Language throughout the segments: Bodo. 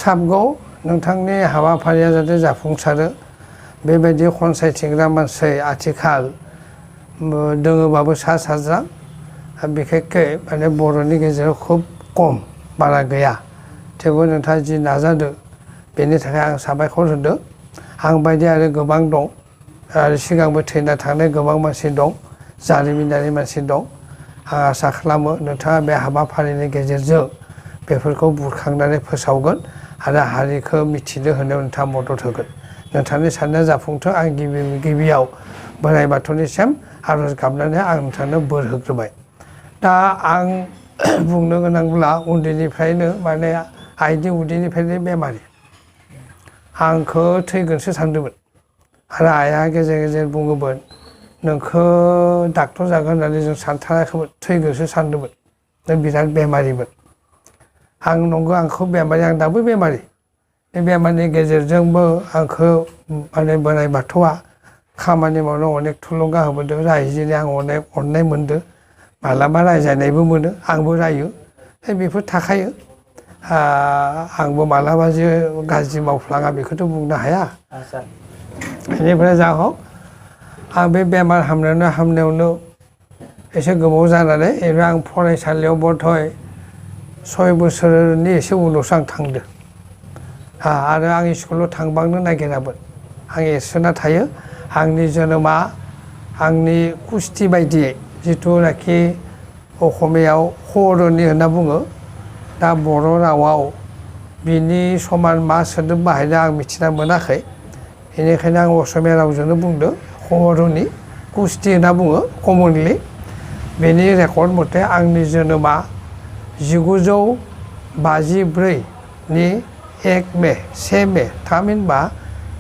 साबगौ नोंथांनि हाबाफारिया जाहाथे जाफुंसारो बेबायदि खनसायथिग्रा मानसि आथिखाल दोङोबाबो सा साज्रां बिखेखै माने बर'नि गेजेराव खुब खम बारा गैया थेवबो नोंथाङा जि नाजादों बेनि थाखाय आं साबायखर होदों आं बायदि आरो गोबां दं आरो सिगांबो थैना थांनाय गोबां मानसि दं जारिमिनारि मानसि दं आं आसा खालामो नोंथाङा बे हाबाफारिनि गेजेरजों बेफोरखौ बुरखांनानै फोसावगोन आरो हारिखौ मिथिनो होनायाव नोंथाङा मदद होगोन नोंथांनि साननाया जाफुंथों आं गिबियाव बोराइ बाथौनिसिम आर'ज गाबनानै आं नोंथांनो बोर होग्रोबाय दा आं बुंनो गोनांब्ला उन्दैनिफ्रायनो माने आइनि उदैनिफ्रायनो बेमारि आंखौ थैगोनसो सानदोंमोन आरो आइया गेजेर गेजेर बुङोमोन नोंखौ डाक्टर जागोन होननानै जों सानथाराखैमोन थैगोनसो सानदोंमोन नों बिराद बेमारिमोन आं नंगौ आंखौ बेमारि आं दाबो बेमारि बे बेमारनि गेजेरजोंबो आंखौ माने बोराइ बाथौआ खामानि मावनो अनेक थुलुंगा होबोदों रायजोनि आं अनेक अननाय मोनदों मालाबा रायजानायबो मोनो आंबो रायो बेफोर थाखायो आंबो मालाबा जे गाज्रि मावफ्लाङा बेखौथ' बुंनो हाया बेनिफ्राय जा हक आं बे बेमार हामनायावनो एसे गोबाव जानानै आं फरायसालियाव बधय 6 बोसोरनि एसे उनावसो आं थांदों आरो आं स्कुलाव थांबांनो नागिरामोन आं एरसोना थायो आंनि जोनोमा आंनि कुस्ति बायदियै जिथुनाखि असमियाव खर'नि होनना बुङो दा बर' रावाव बिनि समान मा सोदोब बाहायनो आं मिथिना मोनाखै बेनिखायनो आं असमिया रावजोंनो बुंदों खर'नि कुस्ति होनना बुङो कमनलि बेनि रेकर्ड मथे आंनि जोनोमा 1954 नि 1 मे थामहिनबा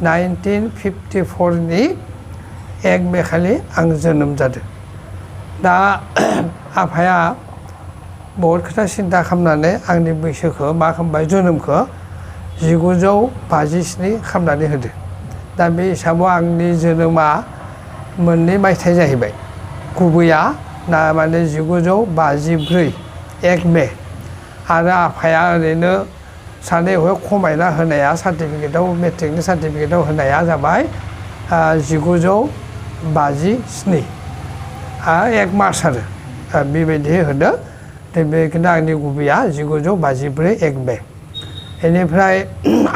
1954 नि 1 मे खालि आं जोनोम जादों दा आफाया बहुत खोथा सिन्था खालामनानै आंनि बैसोखौ मा खालामबाय जोनोमखौ 1957 खालामनानै होदो दा बे हिसाबाव आंनि जोनोमा मोननै मायथाइ जाहैबाय गुबैया ना माने 1954 1 मे आरो आफाया ओरैनो सानै हय खमायना होनाया सार्टिफिकेटआव मेट्रिकनि सार्टिफिकेटआव होनाया जाबाय 1957 1 मार्च आरो बेबायदि होदो बेखिनि आंनि गुबैया 1954 1 मे बेनिफ्राय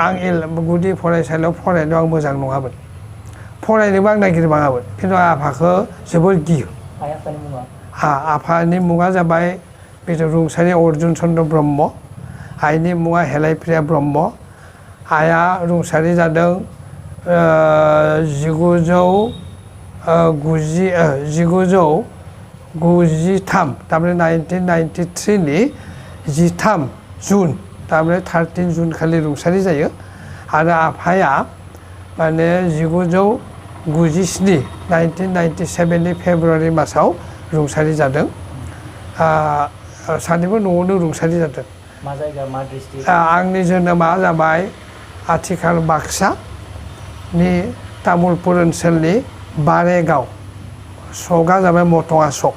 आं गुदि फरायसालियाव फरायनायाव आं मोजां नङामोन फरायनोबो आं नागिरबाङामोन खिन्थु आफाखौ जोबोर गियो आफानि मुङा जाबाय रुंसारि अर्जुन चन्द्र ब्रह्म आइनि मुङा हेलायप्रिया ब्रह्म आइया रुंसारि जादों 1993 थारमाने 1993 नि 13 जुन थारमाने 13 जुन खालि रुंसारि जायो आरो आफाया माने 1997 नि फेब्रुवारि मासाव रुंसारि जादों सानैबो न'आवनो रुंसारि जादों मा जायगा मा डिस्ट्रिक्ट आंनि जोनोमा जाबाय आथिखाल बाक्सानि तामुलपुर ओनसोलनि बारेगाव सकआ जाबाय मटङा सक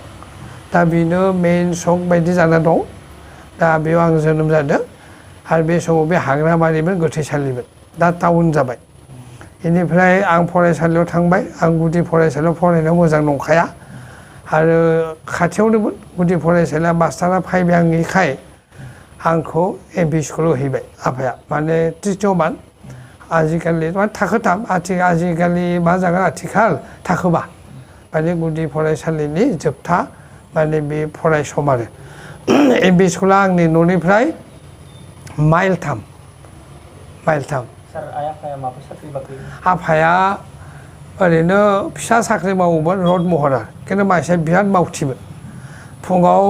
दा बेनो मेइन सक बायदि जाना दं दा बेयाव आं जोनोम जादों आरो बे समाव बे हाग्राबारिमोन गोथैसालिमोन दा टाउन जाबाय बेनिफ्राय आं फरायसालियाव थांबाय आं गुदि फरायसालियाव फरायनायाव मोजां नंखाया आरो खाथियावनोमोन गुदि फरायसालिया मास्टारा फैबाङैखाय आंखौ एमपि स्कुलाव हैबाय आफाया माने तृतीयमान आजिखालि माने थाखोथाम आजिखालि मा जागोन आथिखाल थाखोबा माने गुदि फरायसालिनि जोबथा माने बे फरायसम आरो एमपि स्कुला आंनि न'निफ्राय माइलथाम आफाया ओरैनो फिसा साख्रि मावोमोन रड महरा खिन्थु मानसिया बिराद मावथिमोन फुङाव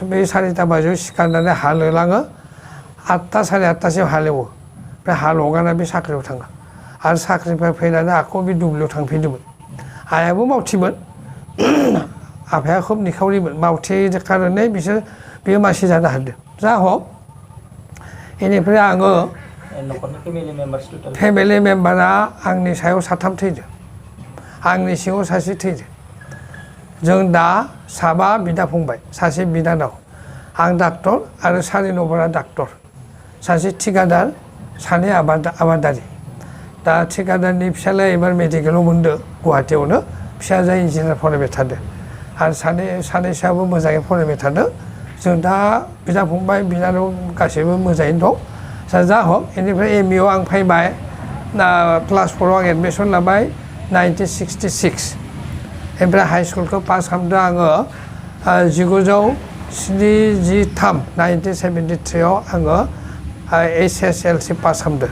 बे 4टा बाजियाव सिखारनानै हाल होलाङो 8टा 8:30 हालेवो ओमफ्राय हाल हगारना बे साख्रियाव थाङो आरो साख्रिनिफ्राय फैनानै आखौ बे दुब्लियाव थांफिनदोंमोन आइयाबो मावथिमोन आफाया खोब निखावरिमोन मावथि कारणे बिसोर बे मानसि जानो हादों जा हक बेनिफ्राय आङो फेमिलि मेम्बारा आंनि सायाव 3 थैदों आंनि सिङाव सासे थैदों जों दा 7 बिदा फंबाय सासे बिनानाव आं डाक्टर आरो 4 नम्बरा डाक्टर सासे थिकादार सानै आबादारि दा थिकादारनि फिसालाया एबार मेडिकेलाव मोनदों गुवाहाटियावनो फिसाजोआ इन्जिनियार फरायबाय थादों आरो सानैसोआबो मोजाङै फरायबाय थादों जों दा बिदा फंबाय बिनानाव गासैबो मोजाङैनो दं जा हक बेनिफ्राय एम आव आं फैबाय क्लास 4आव आं एडमिसन लाबाय 1966 ओमफ्राय हाइ स्कुलखौ पास खालामदों आङो 1973 1973आव आङो SSLC पास खालामदों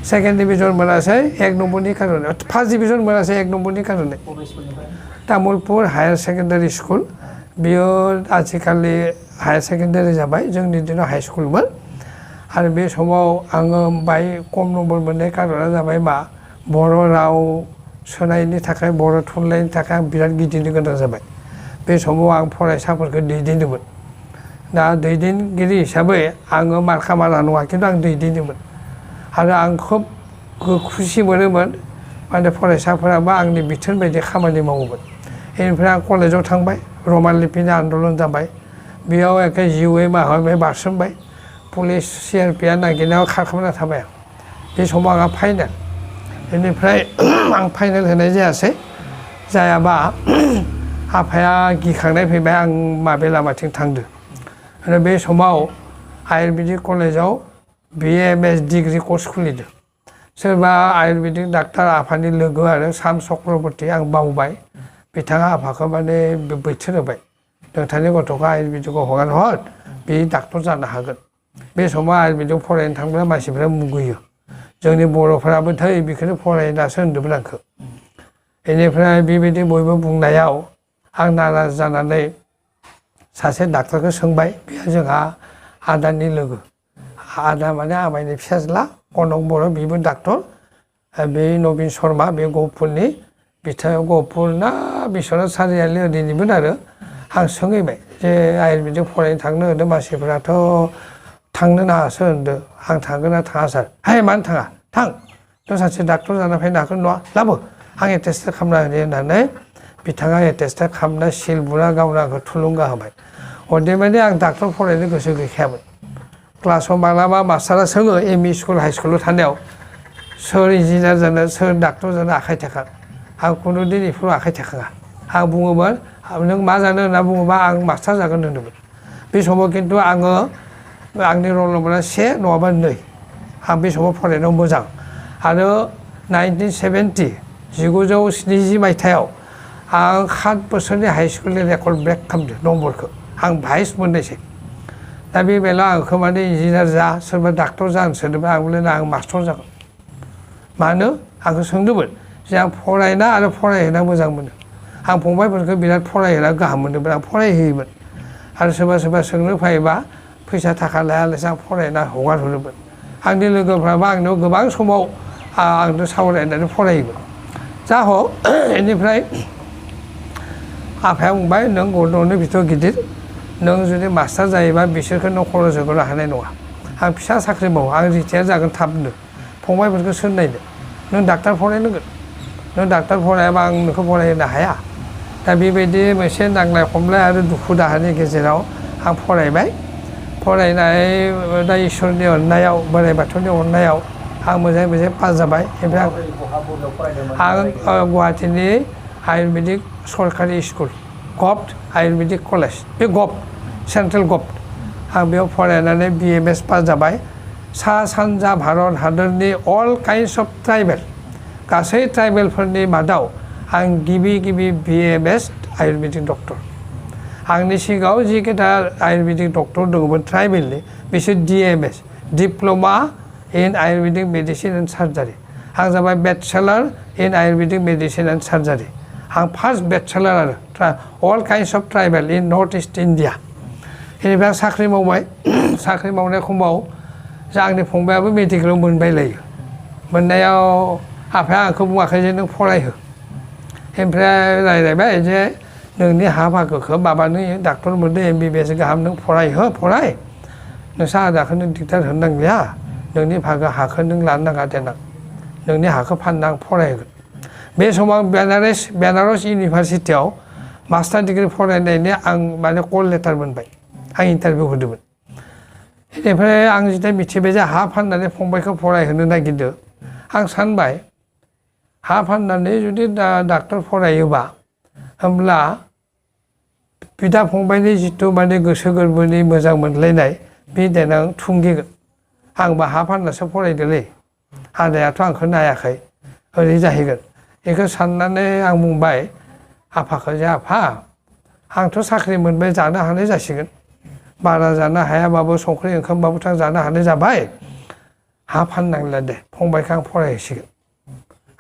सेकेन्ड डिभिजन मोनासै 1 नम्बरनि कारणे फार्स्ट डिभिजन मोनासै 1 नम्बरनि कारणे तामुलपुर हायार सेकेन्डारि स्कुल बियो आथिखालनि हायार सेकेन्डारि जाबाय जोंनि दिनाव हाइ स्कुलमोन आरो बे समाव आङो बाय खम नम्बर मोननाय कारना जाबाय मा बर' राव सोनायनि थाखाय बर' थुनलाइनि थाखाय आं बिराद गिदिंनो गोनां जाबाय बे समाव आं फरायसाफोरखौ दैदेनदोंमोन दा दैदेनगिरि हिसाबै आङो मार्का मारा नङा खिन्थु आं दैदेनदोंमोन आरो आं खोब खुसि मोनोमोन माने फरायसाफोराबो आंनि बिथोन बायदि खामानि मावोमोन बेनिफ्राय आं कलेजाव थांबाय रमान लिपिनि आन्दलन जाबाय बेयाव एखे जिउयै माबाबाय बारसोमबाय पुलिस CRPआ नागिरनायाव खारखोमाना थाबाय आं बे समाव आंहा फाइनाल बेनिफ्राय आं फाइनाल होनाय जायासै जायाबा आफाया गिखांनाय फैबाय आं माबे लामाथिं थांदों आरो बे समाव आयुर्वेदिक कलेजाव BA/MS डिग्री कर्स खुलिदों सोरबा आयुर्वेदिक डाक्टार आफानि लोगो आरो सान चक्रबर्ती आं बावबाय बिथाङा आफाखौ माने बैथोन होबाय नोंथांनि गथ'खौ आयुर्वेदिकआव हगार हर बे डाक्टर जानो हागोन बे समाव आयुर्वेदिक फरायनो थांब्ला मानसिफ्रा मुगैयो जोंनि बर'फोराबो थै बेखौनो फरायनासो होनदोंमोन आंखौ बेनिफ्राय बेबायदि बयबो बुंनायाव आं नाराज जानानै सासे डाक्टारखौ सोंबाय बेयो जोंहा आदानि लोगो आदा माने आमाइनि फिसाज्ला कनक बर' बेबो डाक्टर बे नबिन शर्मा बे गहपुरनि बिथाङा गहपुर ना बिश्वनाथ सारियालि ओरैनिमोन आरो आं सोंहैबाय जे आयुर्वेदिक फरायनो थांनो होदों मानसिफोराथ' थांनो नाङासो होनदों आं थांगोन ना थाङा सार हाय मानो थाङा थां नों सासे डाक्टर जाना फैनो हागोन नङा लाबो आं एटेस्टेड खालामना होनो होननानै बिथाङा एटेस्टेड खालामना सिल बुना गावनो आंखौ थुलुंगा होबाय अदेबानि आं डाक्टर फरायनो गोसो गैखायामोन क्लासाव मालाबा मास्टारा सोङो ME स्कुल हाइ स्कुलाव थानायाव सोर इन्जिनियार जानो सोर डाक्टर जानो आखाइ थेखा आं खुनु दिन बेफोराव आखाइ थेखाङा आं बुङोमोन नों मा जानो होनना बुङोबा आं मास्टार जागोन होनदोंमोन बे समाव खिन्थु आङो आंनि रल नम्बरा 1 नङाबा 2 आं बे समाव फरायनायाव मोजां आरो 1970 मायथाइयाव आं 7 बोसोरनि हाइ स्कुलनि रेकर्ड ब्रेक खालामदों नम्बरखौ आं भाइस मोननायसै दा बे बेलायाव आंखौ माने इन्जिनियार जा सोरबा डाक्टर जानो सोदोंबा आं बुंलाय आं मास्टर जागोन मानो आंखौ सोंदोंमोन जे आं फरायना आरो फरायहोना मोजां मोनो आं फंबायफोरखौ बिराद फरायहोना गाहाम मोनदोंमोन आं फरायहोयोमोन आरो सोरबा सोंनो फैयोबा फैसा थाखा लायालासे आं फरायना हगार हरोमोन आंनि लोगोफ्राबो आंनाव गोबां समाव आंनो सावरायनानै फरायोमोन जा हक बेनिफ्राय आफाया बुंबाय नों गथ'नो बिथ' गिदिर नों जुदि मास्टार जायोबा बिसोरखौ नों खरस होनो हानाय नङा आं फिसा साख्रि मावो आं रिटायार जागोन थाबनो फंबायफोरखौ सोर नायनो नों डाक्टार फरायनांगोन नों डाक्टार फरायाबा आं नोंखौ फरायहोनो हाया दा बेबायदि मोनसे नांलाय खमलाय आरो दुखु दाहानि गेजेराव आं फरायबाय फरायनाय दा इसोरनि अननायाव बोराइ बाथौनि अननायाव आं मोजाङै पास जाबाय ओमफ्राय आं गुवाहाटीनि आयुर्वेदिक सरकारि स्कुल गभट आयुर्वेदिक कलेज बे गभट सेन्ट्रेल गभट आं बेयाव फरायनानै BA/MS पास जाबाय सा सानजा भारत हादरनि अल काइन्डस अफ ट्राइबेल गासै ट्राइबेलफोरनि मादाव आं गिबि BA/MS आयुर्वेदिक डक्टर आंनि सिगाङाव जिखिथा आयुर्वेदिक डक्टर दङमोन ट्राइबेलनि बिसोर DMS diploma in Ayurvedic medicine and surgery आं जाबाय bachelor in Ayurvedic medicine and surgery आं फार्स्ट बेचेलर आरो all kinds of tribal in North East India बेनिफ्राय आं साख्रि मावबाय साख्रि मावनाय समाव जा आंनि फंबायाबो मेडिकेलाव मोनबायलायो मोननायाव आफाया आंखौ बुङाखै जे नों फरायहो ओमफ्राय रायज्लायबाय जे नोंनि हा बाहागोखौ बाबानो डाक्टर मोनदों MBBS गाहाम नों फरायहो फराय नोंसा आदाखौ नों दिगदार होनो नांलिया नोंनि भागो हाखौ नों लानो नाङा देनां नोंनि हाखौ फानना आं फरायहोगोन बे समाव बेनारस इउनिभारसिटियाव मास्टार डिग्री फरायनायनि आं माने कल लेटार मोनबाय आं इन्टारभिउ होदोंमोन बेनिफ्राय आं जिता मिथिबाय जे हा फाननानै फंबायखौ फरायहोनो नागिरदों आं सानबाय हा फाननानै जुदि डाक्टर फरायोबा होमब्ला बिदा फंबायनि जिथु माने गोसो गोरबोनि मोजां मोनलायनाय बे देनां थुंगिगोन आंबा हा फाननासो फरायदोंलै आदायाथ' आंखौ नायाखै ओरै जाहैगोन बेखौ साननानै आं बुंबाय आफाखौ जे आफा आंथ' साख्रि मोनबाय जानो हानाय जासिगोन बारा जानो हायाबाबो संख्रि ओंखामबाबोथ' आं जानो हानाय जाबाय हा फाननांला दे फंबायखौ आं फरायहोसिगोन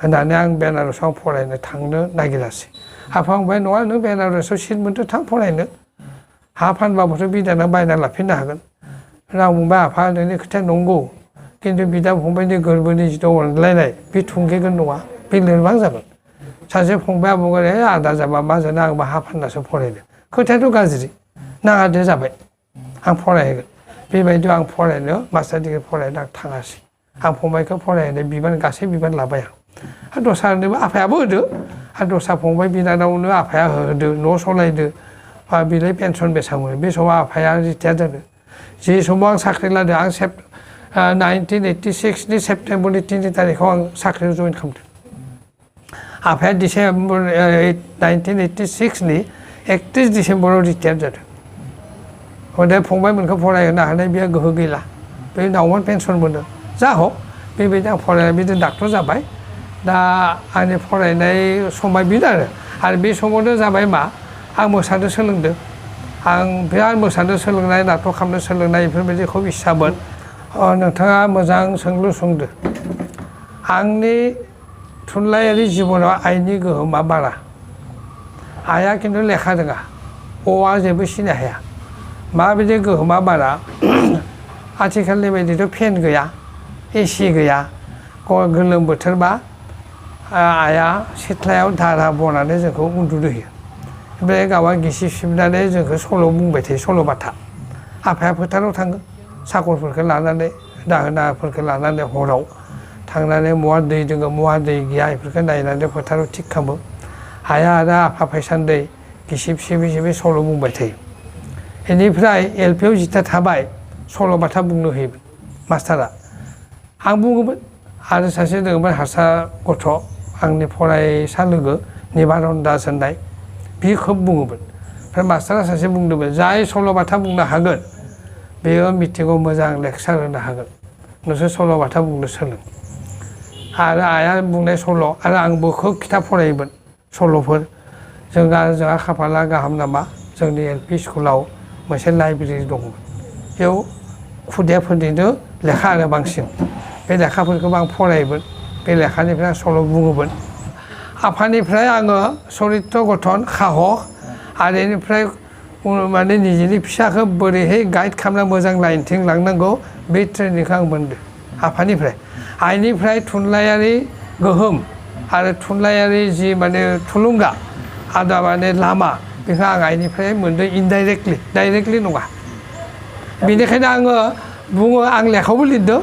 होननानै आं बेनारसआव फरायनो थांनो नागिरासै आफा बुंबाय नङा नों बेनारसआव सिट मोनथ' थां फरायनो हा फानबाबोथ' बिदाना बायना लाफिननो हागोन आं बुंबाय आफा नोंनि खोथाया नंगौ खिन्थु बिदा फंबायनि गोरबोनि जिथु अनलायनाय बे थुंगेगोन नङा बे लोरबां जागोन सासे फंबाया बुंगोन आदा जाबा मा जानो आंबा हा फाननासो फरायदों खोथायाथ' गाज्रि नाङा दे जाबाय आं फरायहोगोन बेबायदियाव आं फरायनो मास्टार डिग्रि फरायनो आं थाङासै आं फंबायखौ फरायहोनो बिबान गासै बिबान लाबाय आं दस्रानोबो आफायाबो होदो आरो दस्रा फंबाय बिनानावनो आफाया होदो न' सलायदो बा बिलाय पेनसन बेसां मोनो बे समाव आफाया रिटायार जादों जे समाव आं साख्रि लादों आं 1986नि सेप्तेम्बरनि 3 तारिखआव आं साख्रियाव जइन खालामदों आफाया डिसेम्बर 1986नि 31 डिसेम्बराव रिटायार जादों हदाय फंबायमोनखौ फरायहोनो हानाय बेहा गोहो गैला बे नावमान पेनसन मोनो जा हक बेबायदि आं फरायनाय बिदिनो डाक्टर जाबाय दा आंनि फरायनाय समा बेनो आरो बे समावनो जाबाय मा आं मोसानो सोलोंदों आं बिराद मोसानो सोलोंनाय नाटक खालामनो सोलोंनाय बेफोरबायदि खुब इस्सामोन नोंथाङा मोजां सोंलु सोंदो आंनि थुनलाइयारि जिबनाव आइनि गोहोमा बारा आइया खिन्थु लेखा रोङा अआ जेबो सिनाय हाया माबायदि गोहोमा बारा आथिखालनि बायदिथ' फेन गैया एसि गैया गोलोम बोथोरबा आइया सिथ्लायाव धारा बनानै जोंखौ उन्दुनो होयो ओमफ्राय गावआ गिसिब सिबनानै जोंखौ सल' बुंबाय थायो सल' बाथा आफाया फोथाराव थाङो साकरफोरखौ लानानै दाहोनाफोरखौ लानानै हराव थांनानै महा दै दङ महा दै गैया बेफोरखौ नायनानै फोथाराव थिग खालामो आइया आरो आफा फैसान्दै गिसिब सिबै सिबै सल' बुंबाय थायो बेनिफ्राय एलपिआव जिथा थाबाय सल' बाथा बुंनो होयोमोन मास्टारा आं बुङोमोन आरो सासे दङमोन हारसा गथ' आंनि फरायसा लोगो निबारन दास होननाय बि खोब बुङोमोन ओमफ्राय मास्टारा सासे बुंदोंमोन जाय सल' बाथा बुंनो हागोन बेयो मिटिङाव मोजां लेक्सार होनो हागोन नोंसोर सल' बाथा बुंनो सोलों आरो आइया बुंनाय सल' आरो आंबो खोब खिथाब फरायोमोन सल'फोर जोंहा खाफाला गाहाम नामा जोंनि एलपि स्कुलाव मोनसे लाइब्रेरि दंमोन बेयाव खुदियाफोरनिनो लेखा आरो बांसिन बे लेखाफोरखौबो आं फरायोमोन बे लेखानिफ्राय आं सल' बुङोमोन आफानिफ्राय आङो सरित्र गठन साहस आरो बेनिफ्राय माने निजेनि फिसाखौ बोरैहाय गाइड खालामना मोजां लाइनथिं लांनांगौ बे ट्रेनिंखौ आं मोनदों आफानिफ्राय आइनिफ्राय थुनलाइयारि गोहोम आरो थुनलाइयारि जि माने थुलुंगा आदा माने लामा बेखौ आं आइनिफ्राय मोनदों इनडाइरेक्टलि डाइरेक्टलि नङा बेनिखायनो आङो बुङो आं लेखायावबो लिरदों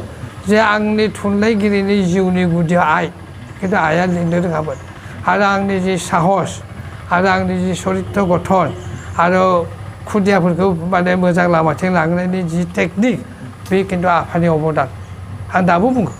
जे आंनि थुनलाइगिरिनि जिउनि गुदिया आइ खिन्थु आइया लिरनो रोङामोन आरो आंनि जि साहस आरो आंनि जि सरित्र गठन आरो खुदियाफोरखौ माने मोजां लामाथिं लांनायनि जि टेकनिक बे खिन्थु आफानि अबदान आं दाबो बुङो